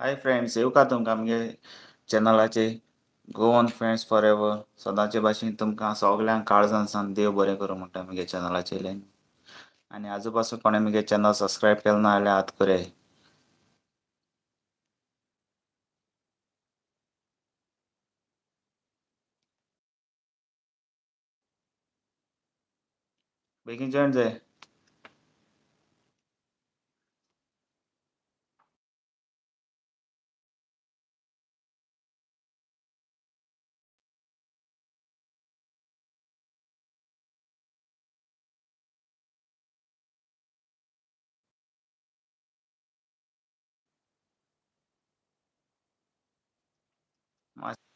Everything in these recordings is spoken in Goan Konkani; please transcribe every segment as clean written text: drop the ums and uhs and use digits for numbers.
हाय फ्रेंड्स, येवकार तुमकां आमगे चॅनलाचे गोवन फ्रेंड्स फॉर एवर. सदांचे भाशेन तुमकां सगल्यांक काळजान सावन देव बरें करूं म्हणटा म्हगे चॅनलाचेर. आनी आजू पासून कोणें म्हगे चॅनल सबस्क्रायब केलें ना जाल्यार आत कराय. बेगीन जॉयन जाय.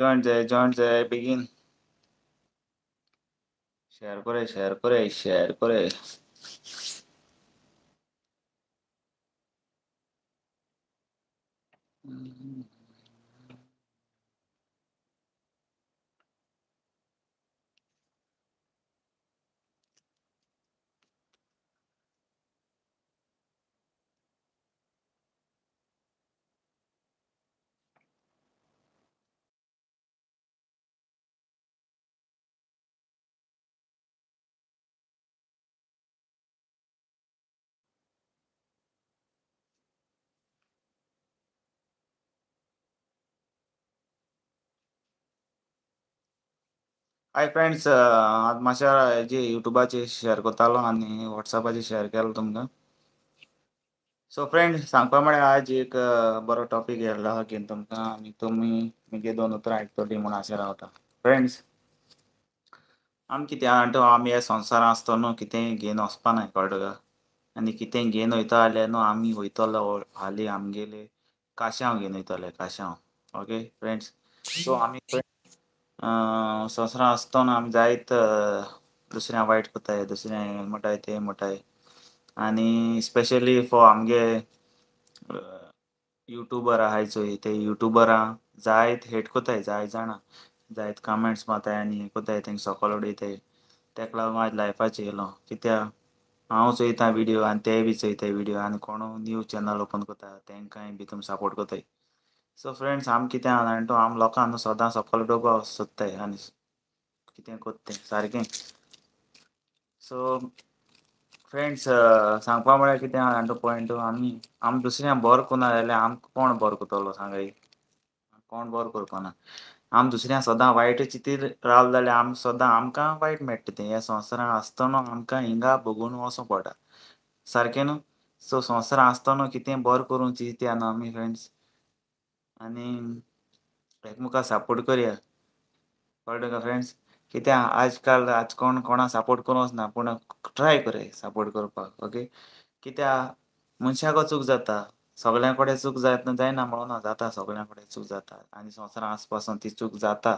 जॉयन जाय, जॉयन जाय बेगीन. शेअर कराय, शेअर कराय, शेअर कराय. हाय फ्रेंड्स, आज मातशें हेजे युट्यूबाचेर शेअर करतालो आनी वॉट्सॅपाचेर शेअर केलो तुमकां. सो फ्रेंड्स, सांगपा म्हळ्यार आज एक बरो टॉपीक येयल्लो आहा की तुमकां आनी तुमी म्हगे दोन उतरां आयकतलीं म्हूण आशा रावता. फ्रेंड्स, आमी कितें आहा तो आमी ह्या संवसारांत आसतो न्हू कितेंय घेवन वचपा नाय, कळ्ळें तुका? आनी कितेंय घेवन वयता जाल्यार न्हू आमी वयतलो हाली आमगेले काशांव घेवन वयतले, काशांव. ओके फ्रेंड्स, सो आमी संवसारांत आसतना आमी जायत दुसऱ्यांक वायट करताय, दुसऱ्यांक हें म्हणटाय तें म्हणटाय. आनी स्पेशली फॉर आमगे युट्यूबर आहाय चोय, ते युट्यूबरां जायत हेट करताय, जायत जाणां जायत कमेंट्स मारताय आनी हें करताय, तेंका सकयल उडयताय. तेका लागून आयज लायफाचेर येयलो कित्याक हांव चोयता विडियो आनी तेय बी चोयताय विडियो आनी कोणू न्यू चॅनल ओपन करता तेंकांय बी तुमी सपोर्ट करताय. सो फ्रेंड्स, आमी कितें आहा जाणा तूं, आमी लोकांक न्हू सदां सकयल उडोवपाक सोदताय आनी कितें करता तें सारकें. सो फ्रेंड्स, सांगपा म्हळ्यार कितें आहा जाणा तूं पॉयंट, आमी आमी दुसऱ्यांक बरो करना जाल्यार आमकां कोण बरो करतलो सांगाय? कोण बरो करपाना. आमी दुसऱ्यांक सदां वायट चिंतीत रावले जाल्यार आमी सदां आमकां वायट मेळटा तें. ह्या संवसारांत आसतना आमकां हिंगा भोगून वचों पडटा, सारकें न्हू? सो संवसारांत आसतना कितें बरें करूंक चिंतया न्हू आमी फ्रेंड्स, आनी एकमेकाक सपोर्ट करया, कळ्ळें तुका फ्रेंड्स? कित्याक आजकाल आज कोण कोणाक सपोर्ट करूंक वचना, पूण ट्राय करया सपोर्ट करपाक. ओके, कित्याक मनशाको चूक जाता, सगळ्यां कडेन चूक जायना जायना म्हणून ना, जाता सगळ्यां कडेन चूक जाता. आनी संवसारांत आसपासून ती चूक जाता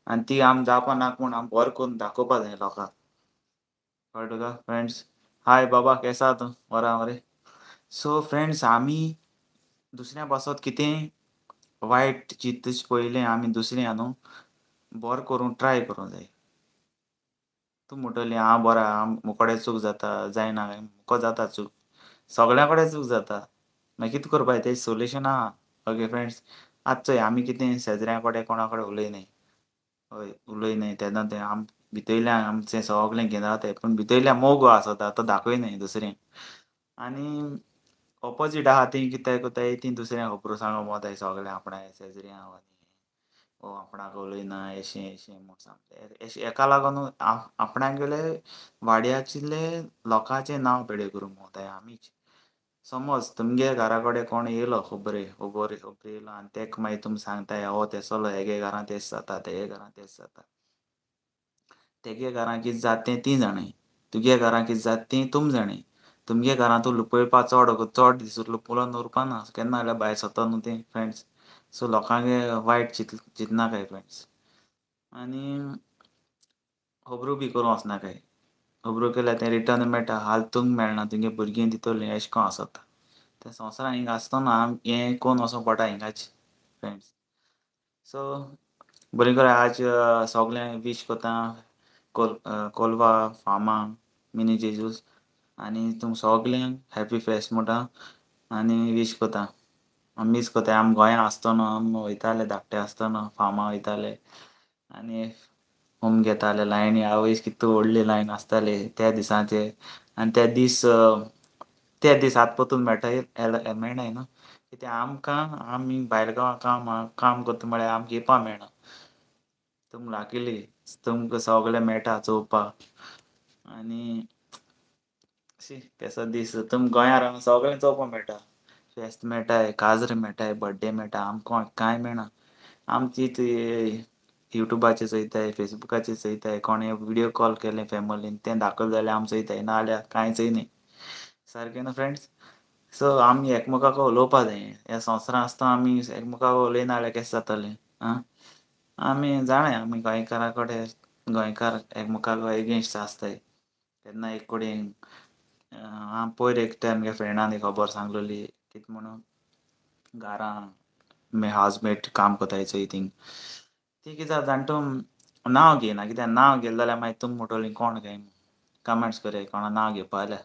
आनी ती आमी जावपा नाका म्हूण आमी बरें करून दाखोवपा जाय लोकांक, कळ्ळें तुका फ्रेंड्स? हाय बाबा, केसो आहा तूं? बरो आहा मरे? सो फ्रेंड्स, आमी दुसऱ्या पासत कितेंय वायट चिंतचे पयलीं आमी दुसऱ्या न्हू बरें करूंक ट्राय करूंक जाय. तूं म्हणटली हांव बरो आहा, म्हजे कडेन चूक जाता, जायना, म्हाका जाता चूक, सगळ्यां कडेन चूक जाता, मागीर कितें करपाचें तें सोल्युशन आहा. ओके फ्रेंड्स, आतां चोय आमी कितें शेजऱ्यां कडेन कोणा कडेन उलयनाय, हय उलयनाय तेन्ना तें आम भितयल्यान आमचें सगळें घेवन रावताय, पूण भितयल्यान मोग आसता तो दाखयनाय दुसऱ्यांक. आनी ऑपोजीट आहा ती कितें करताय, ती दुसऱ्यांक खबरो सांगूंक वताय सगळें आपणाल्या शेजऱ्यांक, ओ आपणाक उलयना एशें एशें म्हूण सांगता. एशें हेका लागून आपणागेले वाड्याचेले लोकांचें नांव पेडे करूंक भोंवताय आमीच. समज तुमगे घरा कडेन कोण येयलो खबरे खबर खबरे येयलो आनी तेका मागीर तुमी सांगताय, हो तेसलो हेगे घरांत तेश जाता, तेगे घरांत तेश जाता. तेगे घरांत कितें जाता तें ती जाणाय, तुगे घरांत कितें जाता तें तुमी जाणाय. तुमगे घरांत तूं लुपयपा चड चड दीस लुपलोन उरपा ना, केन्ना जाल्यार भायर सरता न्हू तें फ्रेंड्स. सो लोकांक वायट चिंतनाकाय फ्रेंड्स, आनी खबरो बी करूंक वचनाकाय. खबरो केल्यार तें रिटर्न मेळटा, हाल तुमकां मेळना, तुमगे भुरगीं दितलीं अशें करून आसता. तें संवसारांत हिंगा आसतना हें करून वचोंक पडटा हिंगाच फ्रेंड्स. सो बरें करून आज सगळ्यांक वीश करता कोलवा फार्मा मिनी जेजूस, आनी तुमकां सगळ्यांक हॅपी फेस्त म्हणटा आनी वीश करता. आमी मीस कोताय. आमी गोंया आसतना आमी वयताले धाकटे आसतना फार्मां वयताले आनी होम घेताले लायनी. आवयस कितू व्हडली लायन आसताली त्या दिसांचे. आनी ते दीस आतां परतून मेळटा मेळनाय न्हू, कित्याक आमकां आमी भायल गांवां काम काम करता म्हळ्यार आमकां येवपा मेळना. तुम लाकिली तुमकां सगळें मेळटा चोवपाक. आनी शी केसो दीस तुम गोंया रावन सगळें चोवपाक मेळटा. फेस्त मेळटाय, काजर मेळटाय, बड्डे मेळटा, आमकां कांय मेळना. आमची ती युट्यूबाचेर चोयताय, फेसबुकाचेर चोयताय, कोणे विडियो कॉल केलें फॅमिलीन तें दाखयलें जाल्यार आमी चोयताय, नाजाल्यार कांय चोयनाय. सारकें न्हू फ्रेंड्स? सो आमी एकमेकाक उलोवपा जाय. ह्या संवसारांत आसतना आमी एकमेकाक उलयना जाल्यार केशें जातलें आं? आमी जाणाय आमी गोंयकारा कडेन गोंयकार एकमेकाक एगेन्स्ट आसताय केन्ना एक कडेन. हांव पयर एक त्या म्हगे फ्रेंडान एक खबर सांगलेली, कितें म्हणून घरा हावजमेट काम कोताय चोय थिंग. ती कितें जाता जाणा तूं, नांव घेयना, कित्याक नांव घेतलें जाल्यार मागीर तुमी म्हणटली कोण काय, कमेंट्स करया कोणा नांव घेवपा जाल्यार.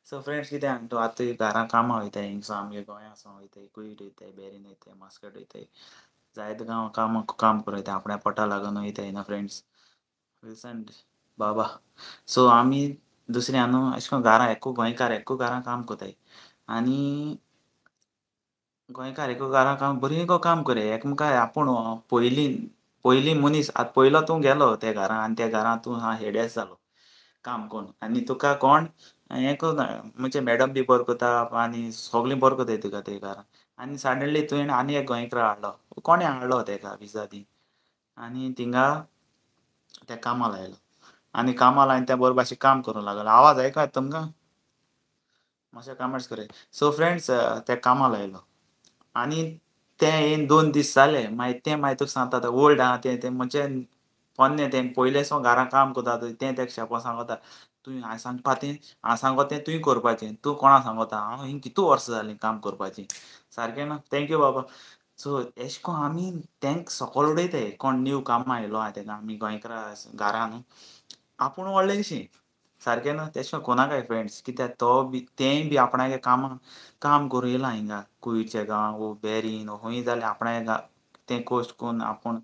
सो फ्रेंड्स कितें जाणा तूं, आतां घरा कामां वयताय हिंगसो आमगे गोंया सावन वयताय, कुवेट वयताय, बॅरीन वयताय, मास्केट वयताय, जायते गांव काम काम करूं वयताय, आपणा पोटा लागून वयताय न्हू फ्रेंड्स. विल्सन बाबा, सो आमी दुसऱ्या न्हू अशें करून घरा एकू गोंयकार एकू घरा काम कोताय. आनी गोंयकार एकू घरा काम बरीं गो काम करया एकमेका. आपूण पयलीं पयलीं मनीस आतां पयलो तूं गेलो त्या घरां आनी त्या घरां तूं हा हेडेस जालो काम करून आनी तुका कोण हें करना, म्हणजे मॅडम बी बरो करता आनी सगळीं बरो करताय तुका ते घरां. आनी सडनली तुवें आनी एक गोंयकार हाडलो, कोणें हाडलो तेका विजा दी आनी थिंगा ते कामां लायलो आनी कामां लायन ते बरे भाशेन काम करूंक लागलो. आवाज आयको येता तुमकां? मातशें कमेंट्स करया. सो फ्रेंड्स ते कामां लायलो आनी ते येवन 2 दीस जाले, मागीर तें मागीर तुका सांगता आतां ओल्ड आहा तें, तें म्हणजे पोन्नें तें पयलें सावन घरा काम करता तें तेका शेपो सांगता, तुवें हांवें सांगपा तें, हांव सांगता तें तुवें करपाचें, तूं कोणा सांगता, हांव हिंग कितू वर्सां जालीं काम करपाचें. सारकें ना? Thank you बाबा. सो एशें कोन्न आमी तेंक सकल उडयताय. कोण न्यू कामां आयलो आहा तेका आमी गोंयकारा घरा न्हू आपूण व्हडलें. सारकें ना? तेशें कोन्न कोनाकाय फ्रेंड्स, कित्याक तो बी तेंय बी आपणागे कामां काम करूं येयलां हिंगा कुवेटच्या गांवां वो बॅरीन वो खंय जाल्यार आपणागे तें कश्ट करून आपूण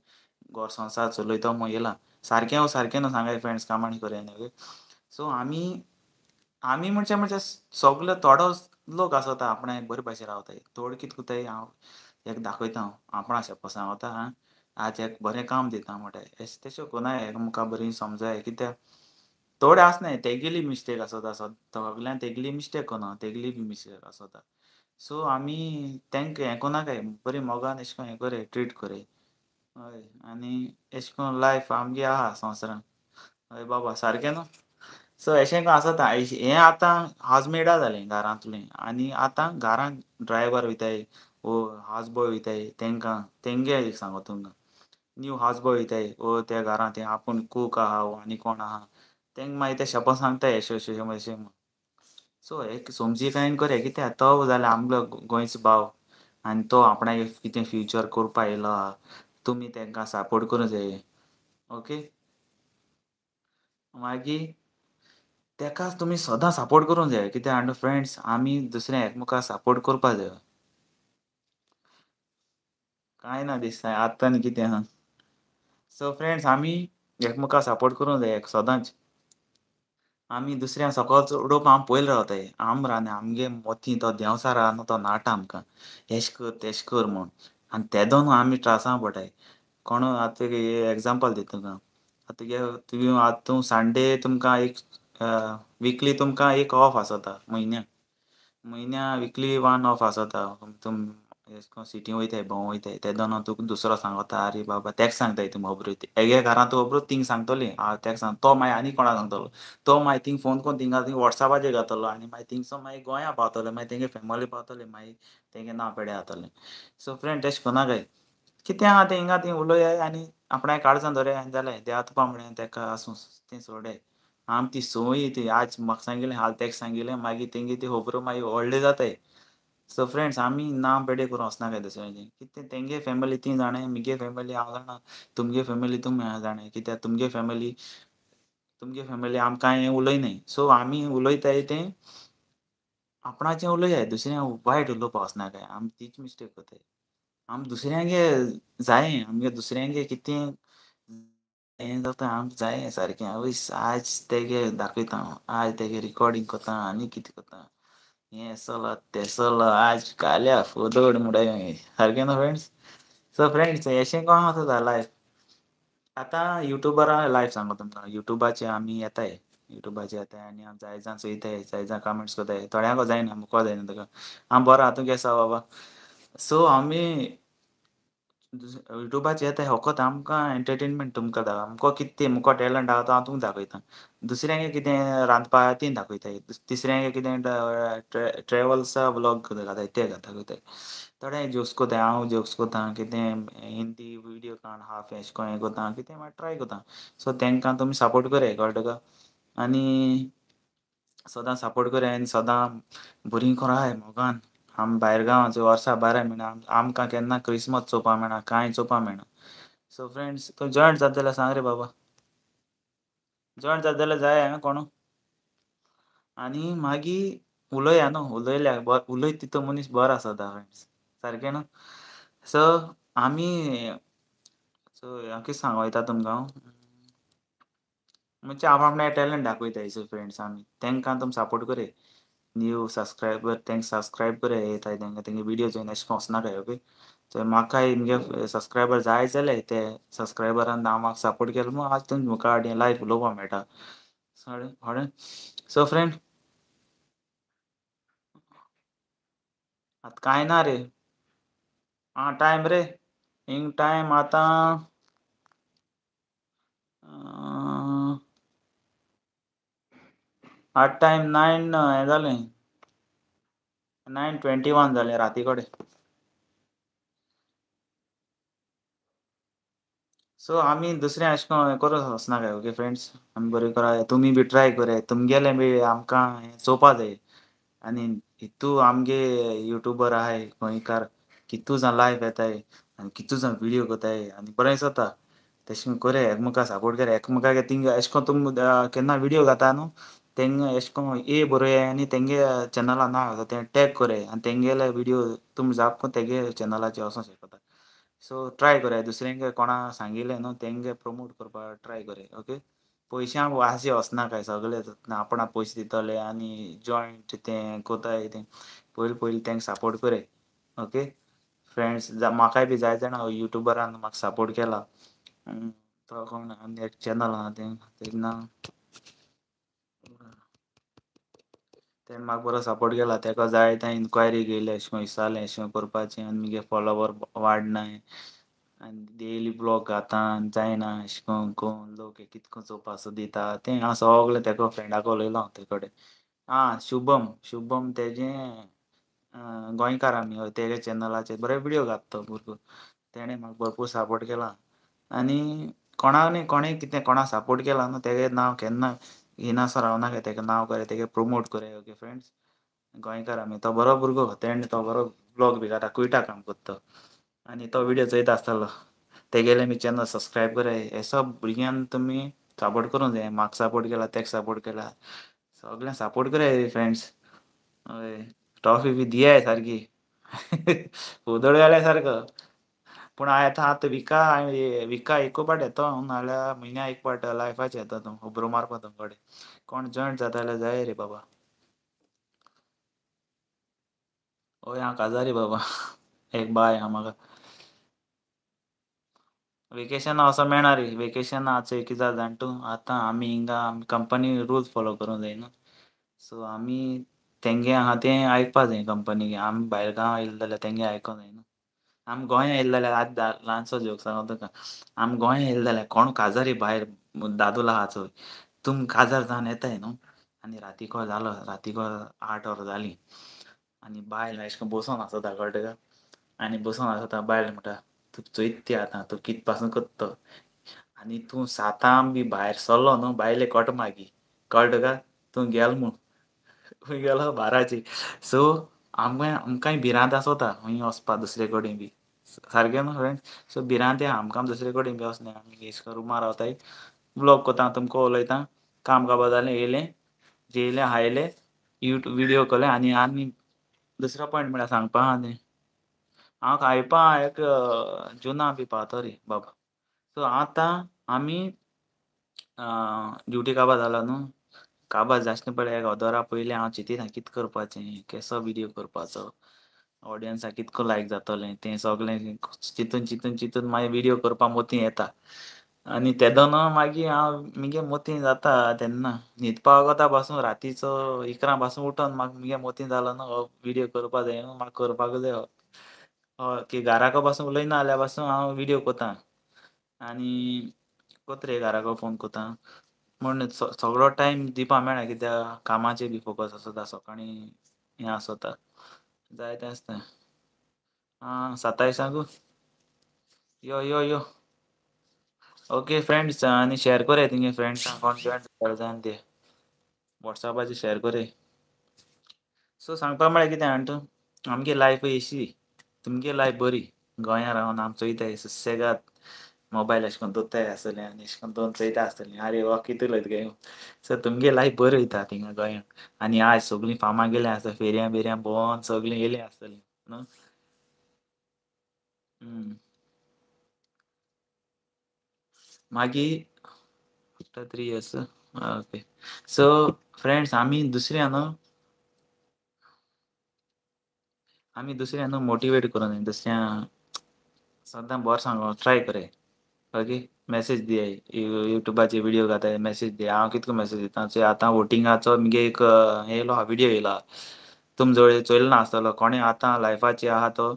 घर संवसार चलयतो म्हूण येयलां. सारकें वो सारकें न्हू सांगाय फ्रेंड्स, कमेंट करया न्हू. सो आमी आमी म्हणजे म्हणजे सगळे थोडो लोक आसता आपणाय बरे भाशेन रावताय, थोडे कितें करताय, हांव एक दाखयता, हांव आपणा शेपो सांगता आं आज एक बरें काम दिता म्हणटाय. तशें कोनाय एकमेका बरी समजाय, कित्याक थोडे आसनाय तेगेली मिस्टेक आसता, सगल्यान तेगेली मिस्टेक कोना, तेगेली बी मिस्टेक आसता. सो आमी तेंकां हें कोनाकाय, बरी मोगान एशें कोन्न हें करया, ट्रीट करया. हय, आनी एशें कोन्न लायफ आमगे आहा संवसारान. हय बाबा, सारकें न्हू? सो एशें आसता. हें आतां हावजमेडा जालें घरांतलें. आनी आतां घरांत ड्रायवर वयताय वो हावज बॉय वयताय तेंकां तेंगे एक सांगो तुमकां, न्यू हावज बॉय वयताय वो त्या घरांत तें आपूण कूक आहा वो आनी कोण आहा तेंका मागीर ते शेपो सांगताय एशें अशें अशें म्हूण. सो एक समजिकायेन करया, कित्याक तो जाल्यार आमगेलो गोंयचो भाव आनी तो आपणागे कितें फ्युचर करपा येयलो आहा, तुमी तेंकां सपोर्ट करूंक जाय. ओके, मागीर तेकाच तुमी सदां सपोर्ट करूंक जाय, कित्याक जाणा फ्रेंड्स, आमी दुसऱ्या एकमेकाक सपोर्ट करपा जाय. कांय ना दिसता आतां आनी कितें आहा. सो फ्रेंड्स आमी एकमेकाक सपोर्ट करूंक जाय सदांच. आमी दुसऱ्यांक सकल उडोवपाक आमी पयलीं रावताय. आम रावना, आमगे मोती तो देंवचार आहा न्हू तो नाटा आमकां एशें कर तेशें कर म्हूण, आनी तेदो न्हू आमी त्रासां पडटाय. कोण आतां एग्जाम्पल दिता तुमकां, आतां तुगे तुवें आतां तूं संडे तुमकां एक विकली तुमकां एक ऑफ आसता, म्हयन्या म्हयन्या विकली 1 ऑफ आसता. तुम एशें कोन्न सिटी वयताय, भोंवो वयताय, तेदो न्हू तुका दुसरो सांगता, आरे बाबा तेका सांगताय तूं खबरो, हेगे घरांत तूं खबरो थिंग सांगतली, हांव तेका सांग, तो मागीर आनी कोणाक सांगतलो, तो मागीर थिंग फोन करून थिंगा थिंग वॉट्सॅपाचेर घातलो आनी मागीर थिंगसो मागीर गोंया पावतलो, मागीर तेंगे फॅमिली पावतले, मागीर तेंगे नांव पेड्यार जातलें. सो फ्रेंड तेशें कोनाकाय, कितें आहा तें हिंगा थंय उलोया आनी आपणाक काळजान धरया आनी जालें, देवा तुका म्हळें तेका आसूं तें सोडय. आम ती संवय ती आज म्हाका सांगिल्लें हाल तेका सांगिल्लें, मागीर तेंगे ती खबरो मागीर व्हडल्यो जाताय. सो फ्रेंड्स आमी नांव पेडे करूं वचनाकाय दुसऱ्यांचे, कितें तेंगे फॅमिली ती जाणाय, मुगे फॅमिली हांव जाणा, तुमगे फॅमिली तुमी जाणाय, कित्याक तुमगे फॅमिली आमकां हें उलयनाय. सो आमी उलयताय तें आपणाचें उलयाय, दुसऱ्यां वायट उलोवपा वचनाकाय. आमी तीच मिस्टेक कोताय. आमी दुसऱ्यांगे जाये, आमगे दुसऱ्यांगे कितें हें जाता आमकां जाये सारकें. आवयस आज तेगे दाखयता हांव, आज तेगे रिकॉर्डींग कोता आनी कितें कोता, हें चला तें चला, आज काल्या फोदोड म्हणटाय सारकें न्हू फ्रेंड्स. सो फ्रेंड्स एशें कोण आसता लायफ. आतां युट्यूबरां लायफ सांगो तुमकां. युट्यूबाचे आमी येताय, युट्यूबाचे येताय आनी आमी जाय जाण चोयताय, जाय जाण कमेंट्स कोताय. थोड्यांको जायना, मुको जायना तुका आं बरो आहा, तूं केसो आहा बाबा. सो आमी युट्यूबाचेर येताय फकत आमकां एंटरटेनमेंट तुमकां दाखय, आमकां कितें मुको टॅलंट आहा तो हांव तुमकां दाखयता. दुसऱ्यांक कितें रांदपा आहा ती दाखयताय, तिसऱ्यांक कितें ट्रॅवल्सा व्लॉग घाताय ते दाखयताय. थोडे जोक्स कोताय, हांव जोक्स कोता, कितें हिंदी विडियो काण हाफ एशें कोन्न हें कोता, कितें मागीर ट्राय कोता. सो तेंकां तुमी सपोर्ट कराय, कळ्ळें तुका. आनी सदां सपोर्ट कराय आनी सदां बरीं कराय मोगान. आमी भायर गांवांत वर्सा 12 म्हयने आमकां केन्ना क्रिसमस चोवपा मेळना, कांय चोवपा मेळना. सो फ्रेंड्स तूं जॉयंट जाता जाल्यार सांग रे बाबा, जॉयंट जाता जाल्यार जाय आं कोणू. आनी मागीर उलया न्हू, उलयल्या उलयत तितू मनीस बरो आसता फ्रेंड्स, सारकें न्हू. सो आमी सो हांव कितें सांगो वयता तुमकां हांव, म्हणजे आप आपणागे टॅलंट दाखयताय. सो फ्रेंड्स आमी तेंकां तुमी सपोर्ट कराय, न्यू सबस्क्रायबर तेंकां सबस्क्रायब कराय, येताय तेंकां तेंगे विडियो चोयन एशें कोन्न वचनाकाय. ओके, सो म्हाकाय मुगे सबस्क्रायबर जाय जाल्यार ते सबस्क्रायबरान हांव म्हाका सपोर्ट केलो म्हूण आज तुमच्या मुखार हें लायफ उलोवपाक मेळटा. कळ्ळें? सो फ्रेंड आतां कांय ना रे, आं टायम रे, हिंग टायम आतां आठ टायम 9 हें जालें, 9:21 जालें राती कडेन. सो आमी दुसरें अशें करून करूंक वचनाकाय. ओके फ्रेंड्स, आमी बरें कराय, तुमी बी ट्राय कराय, तुमगेलें बी आमकां हें चोवपा जाय. आनी हितू आमगे युट्यूबर आहाय गोंयकार, कितू जाण लायव येताय आनी कितू जाण विडियो कोताय आनी बरें दिसता. तेशें कराय, एकमेका सपोर्ट कराय, एकमेकाक थिंग एशें कोन्न तुम केन्ना विडियो घाता न्हू तेंगा एशें कोन्न ए बरोया आनी तेंगे चॅनला नांव आसा तें टॅग कराय आनी तेंगेले विडियो तुमी जाप कोन्न तेगे चॅनलाचेर वचोंक शकता. सो ट्राय कराय, दुसऱ्यांक कोणा सांगिल्लें न्हू तेंगे प्रमोट करपाक ट्राय कराय. ओके, पयशांक वासी वचनाकाय, सगळे आपणा पयशे दितले आनी जॉयंट तें कोताय तें पयलीं पयलीं तेंका सपोर्ट कराय. ओके फ्रेंड्स, म्हाकाय बी जाय जाणां युट्यूबरान म्हाका सपोर्ट केला, तो कोण आनी एक चॅनल आहा तें तेन्ना तेणें म्हाका बरो सपोर्ट केला. तेका जाय तें इन्क्वायरी घेयली, एशें कोन्न विचारलें एशें कोन्न करपाचें आनी मुगे फॉलोवर वाडनाय आनी डेली ब्लॉग घाता जायना एशें कोन्न कोन्न लोक कितें कोन्न चोवपा सोदिता तें हांव सगळें तेका फ्रेंडाक उलयलो हांव तेजे कडेन. आं शुभम, शुभम तेजें गोंयकार आमी, हय तेगे चॅनलाचेर बरे विडियो घात तो भुरगो, तेणें म्हाका भरपूर सपोर्ट केला. आनी कोणाक न्ही कोणें कितें कोणाक सपोर्ट केला न्हू तेगे नांव केन्ना येनासो रावनाका, तेगे नांव करें, तेगे प्रमोट करें. ओके फ्रेंड्स, गोंयकार आमी, तो बरो भुरगो, तेणें तो बरो ब्लॉग बी घाता, कुयटा काम करता तो आनी तो विडियो चोयता आसतलो. तेगेलें बी चॅनल सबस्क्रायब कराय. हे सब भुरग्यान तुमी सपोर्ट करूंक जाय, म्हाका सपोर्ट केला तेका सपोर्ट केला, सगळ्यांक सपोर्ट कराय फ्रेंड्स. हय ट्रॉफी बी दियाय सारकी उदळ घाल्या सारको. पूण हांव येता आतां विका, विका एक पाट येतो नाल्यार म्हयन्या एक पाट लायफाचे येता तूं खबरो मारपा तुमचे कडेन. कोण जॉयंट जाता जाल्यार जाय रे बाबा. हय हांव काजारी बाबा, एक बाय आहा म्हाका. वेकेशना वचोंक मेळना रे, वेकेशना चोय कितें जाता जाण तूं, आतां आमी हिंगा कंपनी रूल्स फोलो करूंक जाय न्हू. सो आमी तेंगे आहा तें आयकपा जाय कंपनी, आमी भायर गांव आयले जाल्यार तेंगे आयकोंक जाय न्हू. आमी गोंया येयले जाल्यार आज ल्हानसो जोक सांगो तुका, आमी गोंया येयले जाल्यार कोण काजारी भायर दादूल आहा चोय, तुम काजार जावन येताय न्हू आनी रातीको जालो, रातीको 8 वरां जालीं आनी बायल एशें कोन्न बसोन आसता, कळटा तुका. आनी बसोन आसता बायल म्हणटा तूं चोयत ती आतां तूं कितें पासून करता आनी तूं 7 बी भायर सरलो न्हू बायले कोट मागीर, कळटा तुका, तूं गेलो म्हूण, खंय गेलो बाराची. सो आमकां आमकांय भिरांत आसता खंय वचपा दुसरे कडेन बी, सारकें न्हू फ्रेंड्स. सो भिरांत आहा आमकां दुसरे कडेन बी वचनाय, आमी एशें कोन्न रुमार रावताय, ब्लॉग कोता, तुमकां उलयता, काम काबार जालें येयलें जेयलें खायलें यूट्यूब व्हिडियो केले. आनी आनी दुसरो पॉयंट म्हळ्यार सांगपा आहा तें हांव खायपा एक जुना बी पावतो रे बाबा. सो आतां आमी ड्युटी काबार जाला न्हू, काबार जाशें पळय एक अदोरा पयलीं हांव चिंतिना कितें करपाचें, केसो व्हिडियो करपाचो, ऑडियन्साक कितको लायक जातलें तें सगळें चिंतून चिंतून चिंतून मागीर व्हिडियो करपा मोती येता. आनी तेदोना मागीर हांव मुगे मोती जाता तेन्ना न्हिदपा वता पासून रातीचो 11 पासून उठोन म्हाका मुगे मोती जालो न्हू हो व्हिडियो करपा जाय न्हू, म्हाका करपाक जाय हो. हय की घराको पासून उलयना जाल्यार पासून हांव व्हिडियो कोता. आनी कोत रे घराको फोन कोता म्हण सगळो टायम दिवपा मेळना कित्याक कामाचेर बी फोकस आसता, सकाळीं हें आसता जायतें आसता. आं 27 यो यो यो. ओके फ्रेंड्स, आनी शेअर कोराय तुमगे फ्रेंड्सांक कोण जॉयन जावपाक जाय ते वॉट्सएपाचेर शेअर कोराय. सो सांगपा म्हळ्यार कितें जाणा तूं, आमगे लायफ एशी, तुमगे लायफ बरी गोंया रावन आम चोयताय सुसेगाद मोबायल अशें करून दोत्ताय आसतलें आनी अशें करून दोन चोयता आसतलें, आरे वा कितें उलयता काय. सो तुमगे लायफ बरी वयता थिंगा गोंयांत. आनी आज सगळीं फार्मां गेलीं आसता, फेरयां बिरयां भोंवन सगळीं येयलीं आसतलीं न्हू. मागीर after 3 years. Okay so friends, आमी दुसऱ्या न्हू, आमी दुसऱ्या न्हू मोटिवेट करूं, दुसऱ्या सदां बरें सांगो ट्राय कराय. ओके मॅसेज दियाय, युट्यूबाचेर व्हिडियो घाताय मॅसेज दियाय. हांव कितको मॅसेज दिता चोय. आतां वोटिंगाचो मुगे एक हें येयलो आहा, व्हिडियो येयलो आहा, तुम जवळ चोयलो ना आसतलो कोणें आतां लायफाचेर आहा तो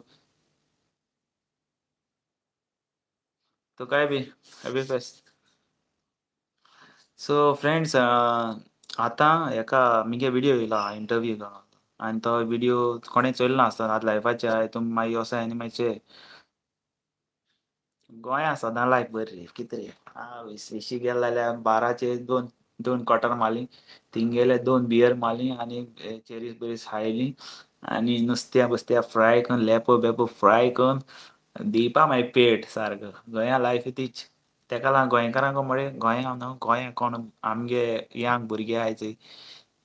तुकाय बी हॅपी फेस्त. सो फ्रेंड्स, आतां हेका मुगे व्हिडियो येयलो आहा इंटरव्यू आनी तो व्हिडियो कोणें चोयलो ना आसतलो आतां लायफाचेर आहा, तुमी मागीर वोसाय आनी मागीर चोयाय. गोंया सदां लायफ बरी रे, कितें रे एशी गेले जाल्यार बाराचेर दोन क्वॉर्टर मारली, थिंग गेले 2 बियर मारली आनी चेरीस बेरीस खायली आनी नुस्त्या बुस्त्या फ्राय करून लेपो बेपो फ्राय करून दिवपा मागीर पेट सारको. गोंया लायफ तीच. तेका लागून गोंयकारांक म्हळें गोंया न्हू, गोंया कोण आमगे यंग भुरगे आहाय चोय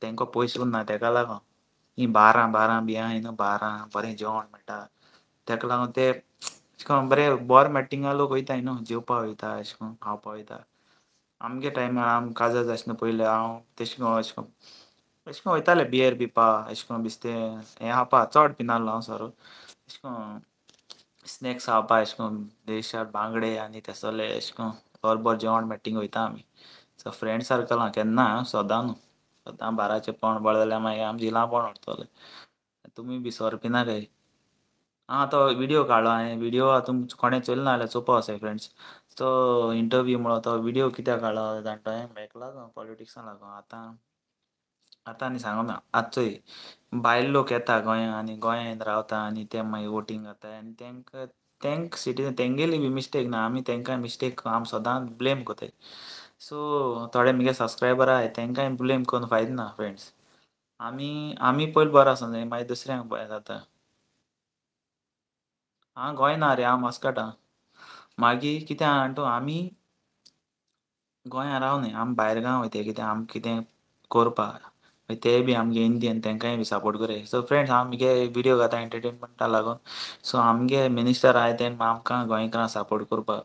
तेंकां पयशे उरना, तेका लागून ही बारां बारां बी आहाय न्हू, बारां बरें जेवण मेळटा, तेका लागून ते अशें करून बरें बरें मेळटा थिंगा लोक वयताय न्हू, जेवपा वयता अशें करून खावपा वयता. आमगे टायमार आम काजार जायना पयलें हांव तेशें करून अशें करून अशें करून वयताले बियर पिवपा, अशें करून बेश्टें हें खावपा, चड पिनासलो हांव सोरो, अशें करून स्नॅक्स खावपा, अशें करून देशाक बांगडे आनी तेसोले अशें करून बरें बरें जेवण मेळटा थिंगा वयता आमी. सो फ्रेंड सर्कलां केन्ना सदां न्हू, सदां बाराचें पोण बरें जाल्यार मागीर आमी झिलां पोण व्हरतले. तुमी बी सोरो पिना काय? आं तो व्हिडियो काडलो हांवें, व्हिडियो तुम कोणें चोयलो ना जाल्यार चोवपा वचाय फ्रेंड्स. तो इंटरव्यू म्हणो तो व्हिडियो कित्याक काडलो जाणा तो हांवें, हेका लागून पॉलिटिक्सां लागून. आतां आतां आनी सांगना, आतां चोय भायल लोक येता गोंया आनी गोंयांत रावता आनी ते मागीर वोटींग घाताय आनी तेंकां तेंक सिटीजन तेंगेली बी मिस्टेक ना, आमी तेंकां मिस्टेक आमी सदांच ब्लेम कोताय. सो थोडे मुगे सबस्क्रायबर आहाय तेंकांय ब्लेम करून फायदो ना फ्रेंड्स. आमी आमी पयलीं बरो आसूंक जाय मागीर दुसऱ्यांक बरें जाता. हांव गोंय ना रे, हांव मस्कट आहा. मागीर कितें आहा जाणा तूं, आमी गोंया रावनाय, आमी भायर गांव वयताय कित्याक आमकां कितें करपा, मागीर ते बी आमगे इंडियन तेंकांय बी सपोर्ट कोराय. सो फ्रेंड्स, हांव मुगे व्हिडियो घाता एंटरटेनमेंटा लागून. सो आमगे मिनिस्टर आहाय ते आमकां गोंयकारांक सपोर्ट करपाक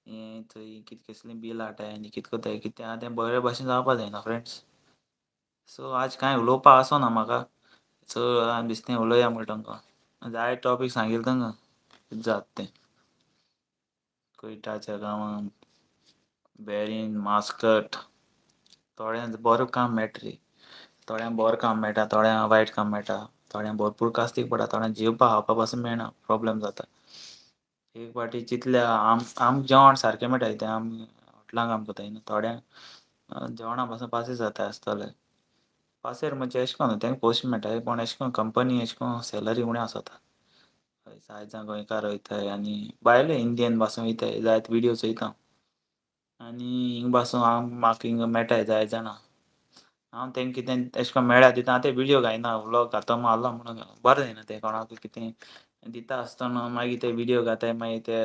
हें थंय कितें कसलीं बिल हाडटाय आनी कितें कोताय कितें आहा तें बरे भाशेन जावपा जायना फ्रेंड्स. सो आज कांय उलोवपा आसना म्हाका, सो हांवें बेश्टें उलोवया म्हण तुमकां जाय टॉपीक सांगिल्लें तुमकां कितें जाता तें. कोयटाच्या गांवांत बेरीन मास्कट थोड्यांक बरें काम मेळटा रे, थोड्यांक बरें काम मेळटा, थोड्यांक वायट काम मेळटा, थोड्यांक भरपूर कास्तीक पडटा, थोड्यांक जेवपा खावपा पासून मेळना, प्रोब्लेम जाता. एक फावटी चिंतल्या आम जेवण सारकें मेळटा कित्याक आमी हॉटेलां काम करताय न्हू, थोड्यांक जेवणा पासून पासेस जाता आसतले. पासेर म्हणजे अशें करून तेंका पयशे मेळटाय पूण अशें करून कंपनी अशें करून सॅलरी उणें आसता. जायत जाण गोंयकार वयताय आनी भायले इंडियन पासून वयताय, जायते व्हिडियो चोयता आनी हिंग पासून हांव म्हाका हिंगा मेळटाय जायत जाणां. हांव तेंका कितें अशें करून मेळ्ळ्यार दिता, ते व्हिडियो घायना, व्लॉग घातो मारलो म्हणून बरें जायना तें कोणाकूय कितें दिता आसतना मागीर ते व्हिडियो घाताय, मागीर ते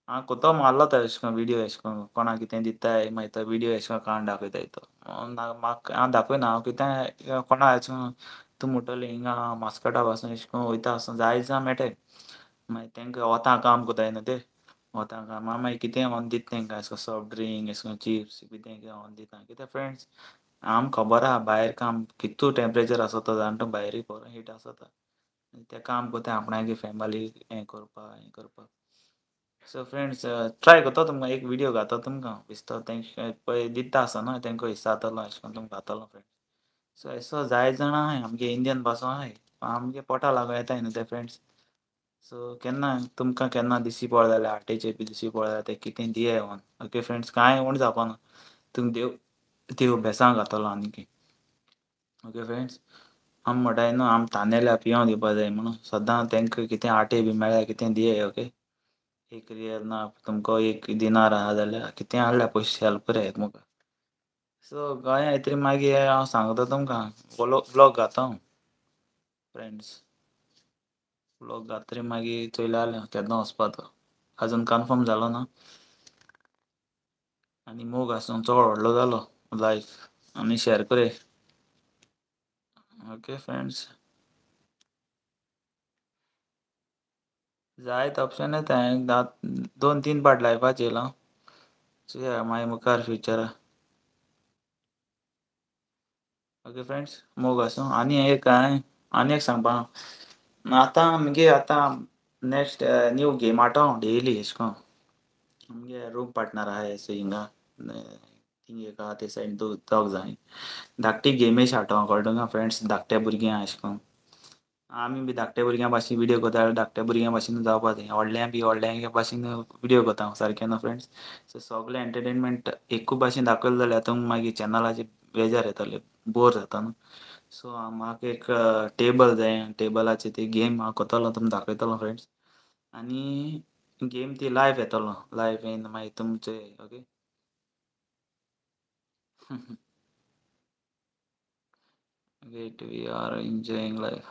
हांव कोतो मारलो तो अशें करून विडियो अशें करून कोणाक कितें दिताय मागीर तो विडियो अशें करून काडून दाखयताय तो. म्हाका हांव दाखयना, हांव कितें कोणा अशें करून तूं म्हणटली हिंगा मास्कटा पासून अशें करून वयता आसतना जायत जाण मेळटाय. मागीर तेंका वोता काम कोताय न्हू ते, वोता कामां मागीर कितें व्होन दिता तेंकां अशें करून सॉफ्ट ड्रिंक अशें करून चिप्स कितें कितें व्होन दिता. कित्याक फ्रेंड्स आमकां खबर आहा भायर काम कितू टेम्परेचर आसता जाणा तूं, भायरूय बरो हीट आसता. ते काम कोताय आपणागे फॅमिली हें करपाक हें करपाक. सो फ्रेंड्स ट्राय करता तुमकां एक विडियो घाता तुमकां दिसता तेंक पळय दिता आसतना तेंका विचारतलो अशें करून तुमकां घातलो फ्रेंड्स. सो एसो जायत जाणां आहाय आमगे इंडियन पासून आहाय, आमगे पोटा लागून येताय न्हू ते फ्रेंड्स. सो केन्ना तुमकां केन्ना दिश्टी पडले जाल्यार आटेचे बी दिश्टी पडले जाल्यार ते कितें दियाय व्होन. ओके फ्रेंड्स, कांय उण जावपाना, तुमकां देव देव बेसांव घातलो आनीकी. ओके फ्रेंड्स, आमी म्हणटाय न्हू आमी तानेल्या पियों दिवपा जाय म्हणून सदां तेंकां कितें आटे बी मेळ्ळ्यार कितें दियाय. ओके, एक रियल ना तुमकां एक दिनार आहा जाल्यार कितें आहल्यार पयशे हेल्प कराय एकमेकाक. सो गोंया येतरी मागीर हांव सांगता तुमकां व्लॉग घाता हांव फ्रेंड्स, व्लॉग घातरी मागीर चोयल्यार केन्ना वचपा तो आजून कन्फर्म जालो ना. आनी मोग आसून चड व्हडलो जालो लायफ आनी शेअर करय. ओके फ्रेंड्स, जायत ऑप्शन येता, 2-3 पाट लायफाचे येयला. चोया मागीर मुखार फ्युचरा. ओके फ्रेंड्स, मोग आसूं. आनी एक हांवें आनी एक सांगपा, आतां आमगे आतां नेक्स्ट न्यू गेम आटा हांव डेली अशें करून. आमगे रूम पार्टनर आहाय हिंगा थिंग एक आहा ते सायडीन दोग जाण धाकटी गेमी हाडटा हांव, कळटा तुका फ्रेंड्स, धाकट्या भुरग्यां अशें करून. आमी बी धाकट्या भुरग्यां भाशेन विडियो करता जाल्यार धाकट्या भुरग्यां भाशेन जावपा जाय, व्हडल्या बी व्हडल्या भाशेन विडियो करता हांव सारकें न्हू फ्रेंड्स. सो सगळें एंटरटेनमेंट एकूच भाशेन दाखयलें जाल्यार तुमकां मागीर चॅनलाचेर बेजार येतले, बोर जाता न्हू. सो म्हाका एक टेबल जाय, टेबलाचेर ती गेम हांव करतलो तुमकां दाखयतलो फ्रेंड्स. आनी गेम ती लायव येतलो, लायव येवन मागीर तुमचे okay. Wait, we are enjoying life.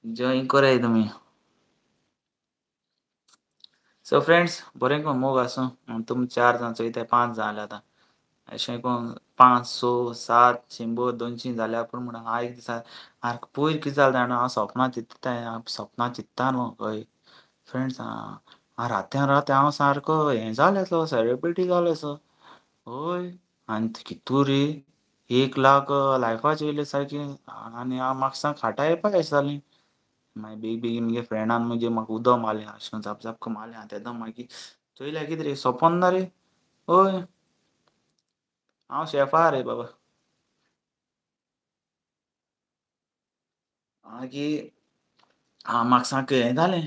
Enjoying कराय तुमी. सो फ्रेंड्स, बरें करून मोग आसूं. तुमी 4 जाण चोयताय, 5 जाण जाले आतां. अशें करून 5, 6, 7, 100, 200 जाल्यार पूण म्हणून हांव एक दिसा पयर कितें जालें जाणा, हांव सपनां चिंत्ताय, हांव सपनां चिंत्ता न्हू. हय फ्रेंड्स, हांव रात्यान रात हांव सारको हें जालें सो, सेलिब्रिटी जालें सो. हय, आनी कितू रे 1 लाख लायफाचे येयले सारकी. आनी हांव म्हाका सांग खाटा येवपा अशें जालें. मागीर बेगीन बेगीन मुगे फ्रेंडान मुगे म्हाका उदक मारलें, अशें करून झाप झाप करून मारलें. आनी तेन्ना मागीर चोयल्यार कितें रे सपन ना रे. हय, हांव शेफ आहा रे बाबा. मागीर हांव म्हाका सामकें हें जालें,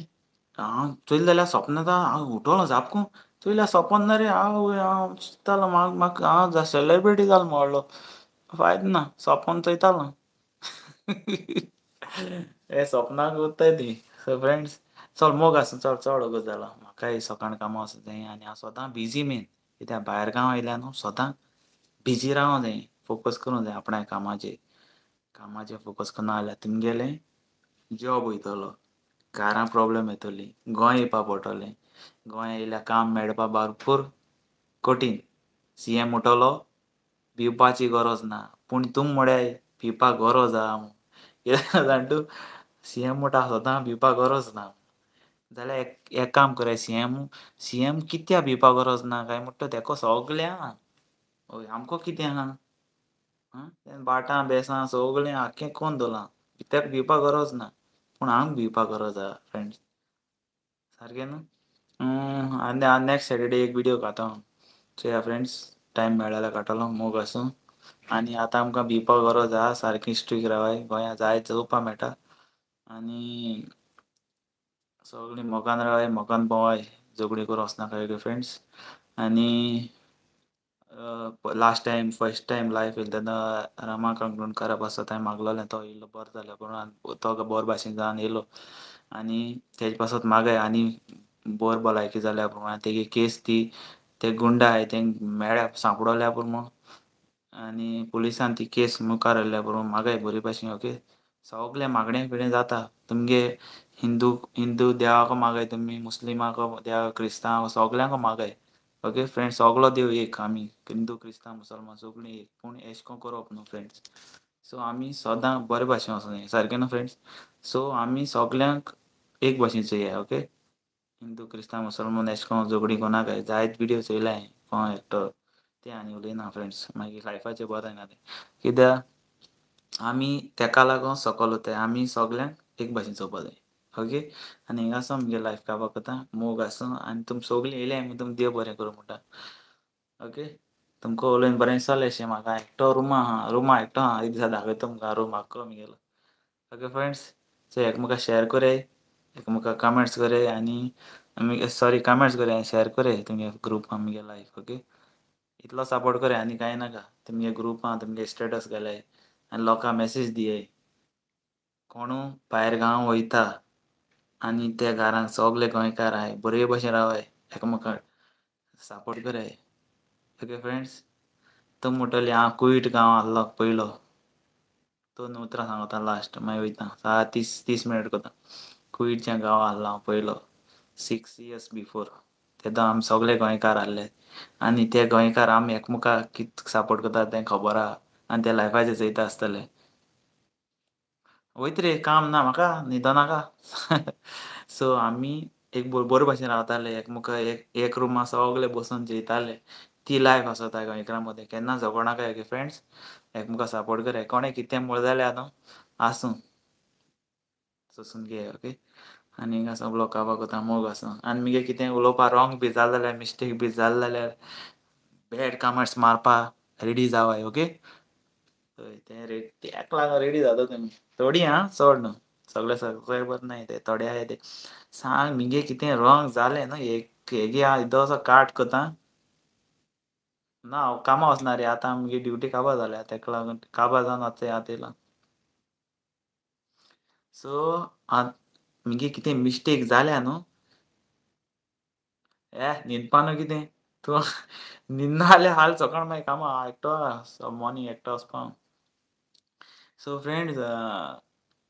हांव चोयलें जाल्यार सपन येता. हांव उठलो झापकून, चोयल्यार सपन ना रे. हांव हांव चिंत्तालो म्हाका हांव सेलिब्रिटी जालो व्हडलो. फायद ना, सपन चोयतालो. हे सपनाक उरताय ती. सो फ्रेंड्स, चल मोग आसूं. चल चड वगत जालो, म्हाकाय सकाळ कामां वचूंक जाय. आनी हांव सदां बिजी मेन, कित्याक भायर गांव आयल्या न्हू, सदां बिजी रावंक जाय, फोकस करूंक जाय आपणा कामाचेर. कामाचेर फोकस करना जाल्यार तुमगेलें जॉब वयतलो, घरां प्रोब्लेम येतली, गोंय येवपा पडटलें. गोंय येयल्यार काम मेळपा भरपूर कठीण. सी एम म्हणटलो भिवपाची गरज ना, पूण तूं म्हळ्यार भिवपाक गरज आहा. कित्याक जाण तूं, सी एम म्हणटा सदां भिवपाक गरज ना. जाल्यार एक काम कराय, सी एम सी एम कित्याक भिवपाक गरज ना काय म्हणटा, तेका सगळें आहा. हय, आमकां कितें आहा, भाटां बेसां सगळें आख्खें कोन्न दवरलां, तेका भिवपाक गरज ना, पूण आमकां भिवपाक गरज आहा फ्रेंड्स, सारकें न्हू. आनी नेक्स्ट सॅटर्डे एक विडियो घाता हांव. चोया फ्रेंड्स, टायम मेळ्ळो जाल्यार काडटलो. मोग आसूं. आनी आतां आमकां भिवपाक गरज आहा, सारकी स्ट्रीक रावाय, गोंया जाय चोवपा मेळटा. आनी सगळीं मोगान रावाय, मोगान भोंवाय, झगडीं करूंक वचनाकाय फ्रेंड्स. आनी last time first time life येयलो तेन्ना रमा काणकोणकारा पासत हांवें मागलोलें, तो येयलो बरो जालो पूण तो बरो भाशेन जावन येयलो. आनी तेजे पासत मागाय आनी बरी भलायकी जाल्या पूण तेगे केस ती ते गुंडा आहाय तेंका मेळ्ळ्या सांपडोल्या पूण आनी पुलिसान ती केस मुखार हाडल्या पूण मागाय बरी भाशेन. ओके, सगळे मागणे फिडे जाता तुमगे हिंदू हिंदू देवाक मागाय तुमी, मुस्लिमाक देवा, क्रिस्तांव सगळ्यांक मागाय ओके फ्रेंड्स. सगलो देव एक, आमी हिंदू क्रिस्तांव मुसलमान सगळीं एक, पूण एशें कोन्न करप न्हू फ्रेंड्स. सो आमी सदां बरे भाशेन वचोंक जाय सारकें न्हू फ्रेंड्स. सो आमी सगल्यांक एक भाशेन चोयाय ओके. हिंदू क्रिस्तांव मुसलमान एशें कोन्न झगडीं कोन्नाकाय. जायत विडियो चोयला हांवें कोण एकटो ते आनी उलयना फ्रेंड्स, मागीर लायफाचेर बरें जायना तें कित्याक आमी तेका लागून सकल वताय, आमी सगल्यांक एक भाशेन चोवपा जाय ओके. आनी हिंगा सावन मुगे लायफ काबार कोता, मोग आसूं आनी तुमी सगळीं येयल्याय म्हूण तुमी देव बरें करूं म्हणटा ओके. तुमकां उलोवन बरें दिसलें अशें म्हाका. एकटो रुमा आहा, रुमा एकटो आहा, एक दिसा दाखयता तुमकां रूम आख्खो मुगेलो ओके फ्रेंड्स. सो एकमेकाक शेयर कराय, एकमेकाक कमेंट्स कराय आनी सॉरी कमेंट्स कराय आनी शेयर कराय तुमगे ग्रुपान मुगे लायफ ओके. इतलो सपोर्ट कराय आनी कांय नाका. तुमगे ग्रुपान तुमगे स्टेटस घालाय आनी लोकांक मॅसेज दियाय कोणू भायर गांव वयता आनी त्या घरान सगळे गोंयकार आहाय बरे भशेन रावाय, एकामेकाक सपोर्ट कराय ओके फ्रेंड्स. तुमी म्हणटली हांव कुवेट गांव आहलो पयलो, दोन उतरां सांगता लास्ट मागीर वयता. 30 मिनट करता. कुवेटच्या गांव आहलो हांव पयलो 6 years before. तेन्ना आमी सगळे गोंयकार आहले आनी ते गोंयकार आमी एकमेकाक कितें सपोर्ट करता तें खबर आहा आनी ते लायफाचेर चोयता आसतले. वयता रे काम ना म्हाका, न्हिदो नाका. सो आमी एक बरे भाशेन रावताले एकमेका, एक रुमा सगळे बसून जेयताले. ती लायफ आसता गोंयकारां मदें, केन्ना झगडनाकाय ओके फ्रेंड्स. एकमेकाक सपोर्ट कराय, कोणें कितें म्हणलें जाल्यार न्हू आसूं सोंसून घेया ओके. आनी हिंगा सगळो काबार कोता, मोग आसूं. आनी मुगे कितें उलोवपा रॉंग बी जालें जाल्यार, मिस्टेक बी जालें जाल्यार बॅड कमेंट्स मारपा रेडी जावाय ओके. हय तें रे तेका लागून रेडी जाता तुमी थोडीं आं, चड न्हू, सगळे सबस्क्रायबर नाय ते थोडे आहाय ते. सांग मुगे कितें रॉंग जालें न्हू, एक हेगे हांव येदोसो काट कोता ना. हांव कामां वचना रे आतां, मुगे ड्युटी काबार जाल्या तेका लागून काबार जावन आतां आतां येयलां. सो आतां मुगे कितें मिस्टेक जाल्या न्हू, ए न्हिदपा न्हू कितें तूं न्हिदना जाल्यार हाल सकाळ मागीर कामां एकटो मॉर्निंग एकटो वचपा. सो फ्रेंड्स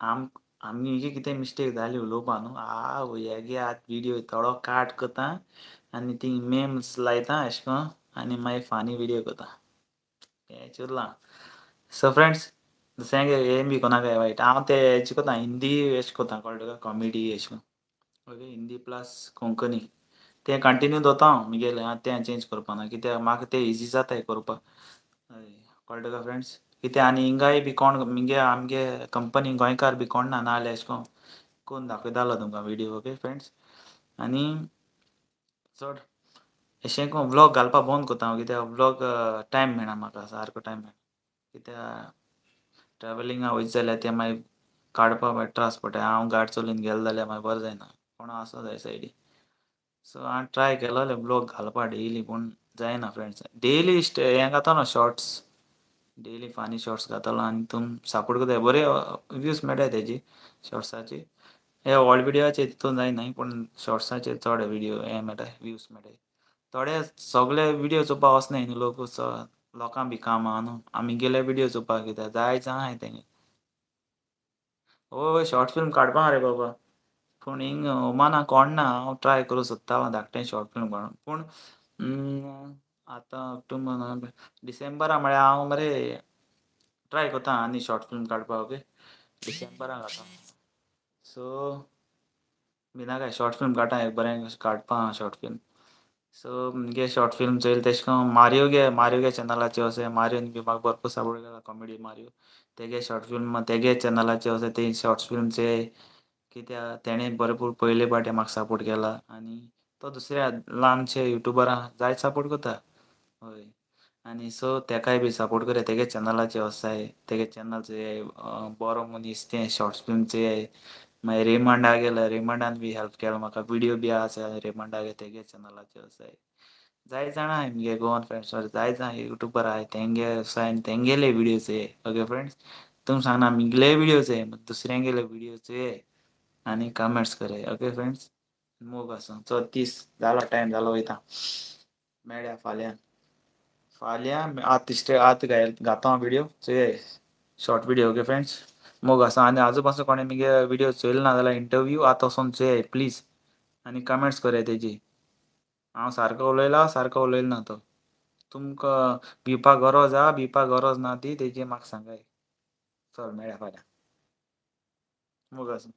आमगे कितें मिस्टेक जाली उलोवपा न्हू, हांव हेगे आतां विडियो थोडो काट कोता आनी ती मेम्स लायता एशें कोन्न आनी मागीर फानी विडियो कोता हें चिंतलां. सो फ्रेंड्स दुसऱ्यांगे हें बी कोन्नाकाय वायट, हांव ते हेजे कोता हिंदी एशें कोता कळ्ळें तुका, कॉमेडी एशें कोन्न ओके. हिंदी प्लस कोंकणी तें कंटिन्यू दवरता हांव मुगेलें, तें चेंज करपा ना कित्याक म्हाका तें इजी जाताय करपाक कळ्ळें तुका फ्रेंड्स. कित्याक आनी हिंगाय बी कोण मुगे आमगे कंपनी गोंयकार बी कोण ना, नाजाल्यार एशें कोन्न कोन्न दाखयतालो तुमकां विडियो ओके फ्रेंड्स. आनी चड एशें कोन्न व्लॉग घालपा बंद कोता हांव कित्याक व्लॉग टायम मेळना म्हाका, सारको टायम मेळना कित्याक ट्रॅवलिंगा वयता जाल्यार तें मागीर काडपा मागीर त्रास पडटा. हांव गाडी चलोवन गेलो जाल्यार मागीर बरें जायना, कोणा आसूं जाय सायडी. सो हांवें ट्राय केलोलें व्लॉग घालपा डेली, पूण जायना फ्रेंड्स. डेली हें घातलो शॉर्ट्स, डेली फानी शॉर्ट्स घातलो आनी तुमी सपोर्ट करताय, बरे व्यूज मेळटाय तेजी शॉर्ट्साची. हे व्हड विडियोचे तितून जायना, पूण शॉर्ट्साचेर चड विडियो हे मेळटाय, व्यूज मेळटाय थोडे. सगळे विडियो चोवपा वचनाय न्हू लोक, लोकांक बी काम आहा न्हू, आमी गेले विडियो चोवपाक कित्याक जाय जाण आहाय तेंगे. हय शॉर्ट फिल्म काडपा रे बाबा, पूण हिंग ओमाना कोण ना. हांव ट्राय करूं सोदता धाकटें शॉर्ट फिल्म काडून, पूण आतां ऑक्टोबर नोव्हेंबर डिसेंबरा म्हळ्यार हांव मरे ट्राय करता आनी शॉर्ट फिल्म काडपाक ओके. डिसेंबरा घालता. सो भिनाकाय शॉर्ट फिल्म काडटा, एक बरें काडपा शॉर्ट फिल्म. सो मुगे शॉर्ट फिल्म चोयल तेशें कोन्न मारियो गे, मारियो गे चॅनलाचेर वचोन मारियोन बी म्हाका भरपूर सपोर्ट केला कॉमेडी मारियो, तेगे शॉर्ट फिल्म तेगे चॅनलाचेर वचोन ते शॉर्ट फिल्म चोय कित्याक तेणें भरपूर पयले पाटी म्हाका सपोर्ट केला आनी तो दुसऱ्या ल्हानशे युट्यूबरां जायत सपोर्ट करता हय. आनी सो तेकाय बी सपोर्ट कराय, तेगे चॅनलाचेर वचाय, तेगे चॅनल चोयाय, बरो मनीस तें शॉर्ट्स फिल्म चोयाय. मागीर रेमंडा गेलो, रेमंडान बी हेल्प केलो म्हाका, विडियो बी आसा रेमंडागे तेगे चॅनलाचेर वचाय. जायत जाणां आहाय मुगे गोवन फ्रेंड्स, जायत जाणां युट्यूबर आहाय तेंगे वचाय आनी तेंगेले विडियो चोयाय ओके फ्रेंड्स. तुमी सांगना मुगेले विडियो चोयाय, दुसऱ्यांगेले विडियो चोयाय आनी कमेंट्स कराय ओके फ्रेंड्स. मोग आसूं. चल 30 जालो टायम जालो, वयता मेळया फाल्यां. फाल्यां आत तिश्टे आत घाता हांव विडियो चोयाय, शॉर्ट विडियो ओके फ्रेंड्स. मोग आसा. आनी आजू पासून कोणें मुगे विडियो चोयले ना जाल्यार इंटरव्यू आतां वचोन चोयाय प्लीज आनी कमेंट्स कराय तेजी. हांव सारको उलयला सारको उलयला ना तो तुमकां भिवपा गरज आहा भिवपा गरज ना ती तेजी म्हाका सांगाय. चल मेळया फाल्यां. मोग आसा.